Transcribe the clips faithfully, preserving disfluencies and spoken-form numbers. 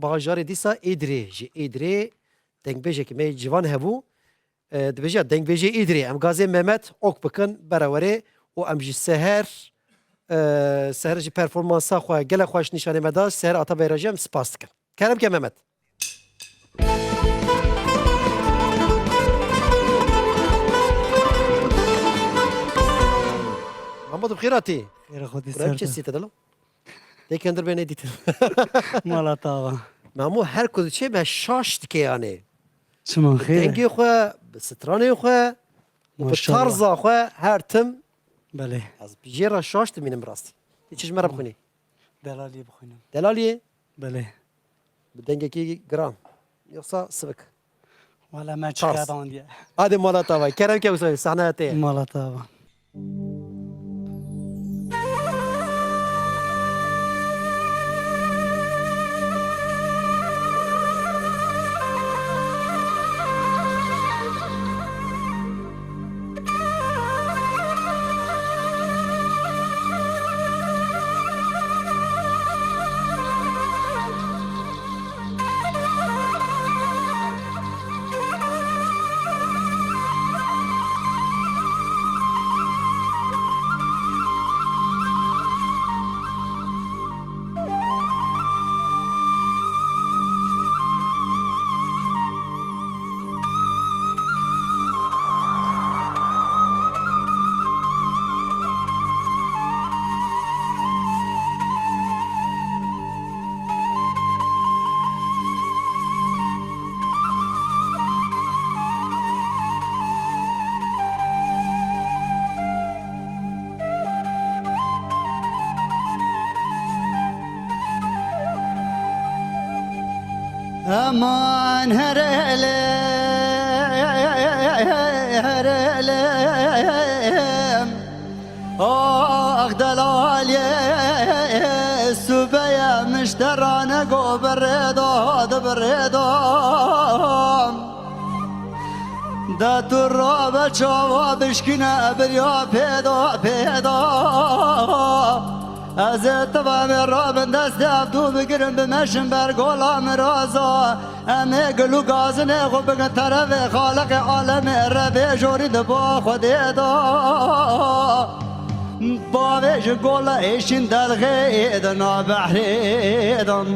Bajarê dîsa Êdirê, ji Êdirê dengbêjekî me ciwan hebû. E, dibêje, dengbêjê Êdirê, em gazê Mehmet ok bikin, berewerê û em ji Seher, e, Seher ji performansa xwe gelek xweş nîşanê me da, Seher Atabey re jî em spas dikin. Kerem ke Mehmet. Mehmet, bi xêr hatî. Xêra xwedî. Buraya ser bir şey te. Sitedelo. Tê kendir bê nedîtin. Mala tava. Memo her ku diçê me şaş dike yani. Çima xêr e? Dengê xwe, bi stranê xwe, bi Maşallah. Tarza xwe her tim. Belê. Ez bi jê re şaş dimînim rastî. Tê çi ji me re bixwînî? Delaliyê bixwînim. Delaliyê? Belê. Bi dengekî giran. Yoksa sivik? Wala me çi Tarz. Qedandiye. Hadi mala tava. Kerem ke Hüseyin, sahne te. Mala tava. Eman herêlê, herêlê. Ax delalê, subeye mişterane go birêdo, dibirêdo. De tu rabe çawa bişkîne biriya pêda, pêda. Ez ê tiva me rabin destê ev du bigirin bimeşin ber gola miraza. Em ê gil û gazinê xwe bikin terevê Xaliqê alemê, revê jorî di ba Xwedê da. Bavê ji gola êşîn delxê di nav behrê dan.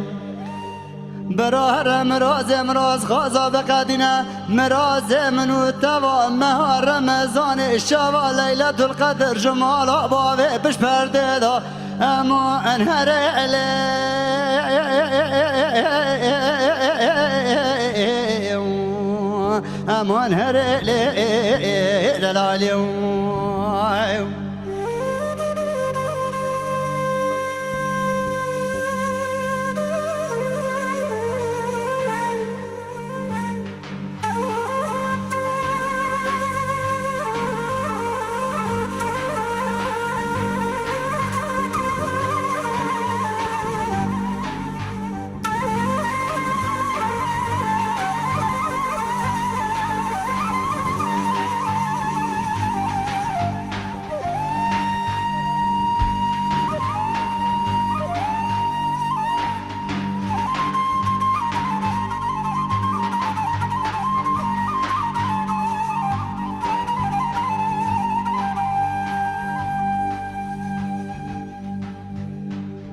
Bira here mirazê miraz xaza biqedîne, mirazê min û teva meha Remezanê, şeva Leyletul Qedir ji mala bavê pişt perdê da. Emo en herê lê, emo en herê lê, delalê.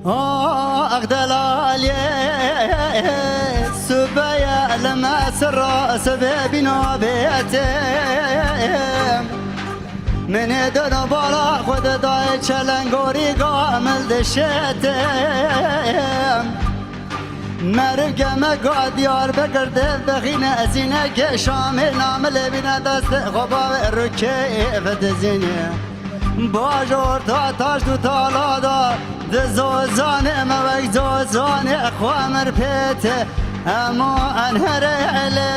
Ax delalê, subeye li me sira sibê bîna bêtê. Min ê dino bala xwe di dayê çelengorî gamil dişêtê. Meriv gemeka Diyarbekir dev bixîne, zînekê Şamê namilê bîne, destê xwe bavê rûkê dizîne. Bajor ta taşt û talada, di zozanê me wek zozanê xwe mir pêtê. Emo en herê lê,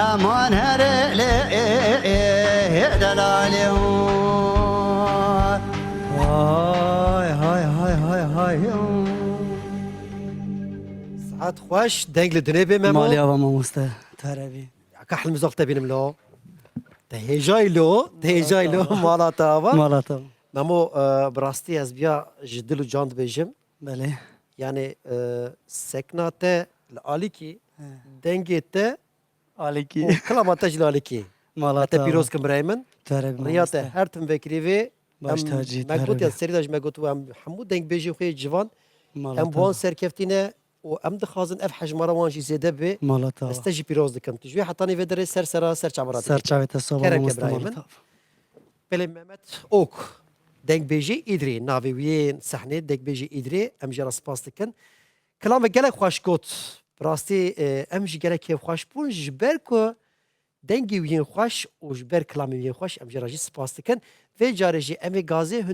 emo en herê lê, delalê. Hay, hay, hay, hay, hay. Saet xweş, deng li dinê bê Memo. Malê ava mamoste, terevî. Ya ka hilmizok te bînim lo. Te hêjay lo, te hêjay lo, mala te ava. Mala te ava. Memo, e, bi rastî ez biya ji dil û can dibêjim. Belê. Yani, e, sekna te li alîkî, He. dengê te Alîkî. û kilama te jî li alîkî. Mala Ez te pîroz kim birayê min. Tu here bi Riya te mamoste. her tim vekirî vê. Baş Em tacî, tu me here gotiye bi. serî de ji me gotiye em hemû dengbêjê xwe yê civan. Mala Em bi te. wan serkeftî ne û em dixwazin ev hejmara wan jî zêde bibe. Mala te. Ez te jî pîroz dikim. Tu ji wê hetanî vê derê ser sera ser çavara te Ser dikî. çavê te soba Kerem mamoste Kebrayê mala min. te. Belê Mehmet Ok, dengbêjê Îdrê, navê wî yên sehnê dengbêjê Îdrê, em jê re spas dikin. Kilamê gelek xweş got. Bi rastî, e, em jî gelek kêfxweş bûn ji ber ku dengê wî yên xweş û ji ber kilamê wî yên xweş em jê re jî spas dikin. Vê carê jî em ê gazê huner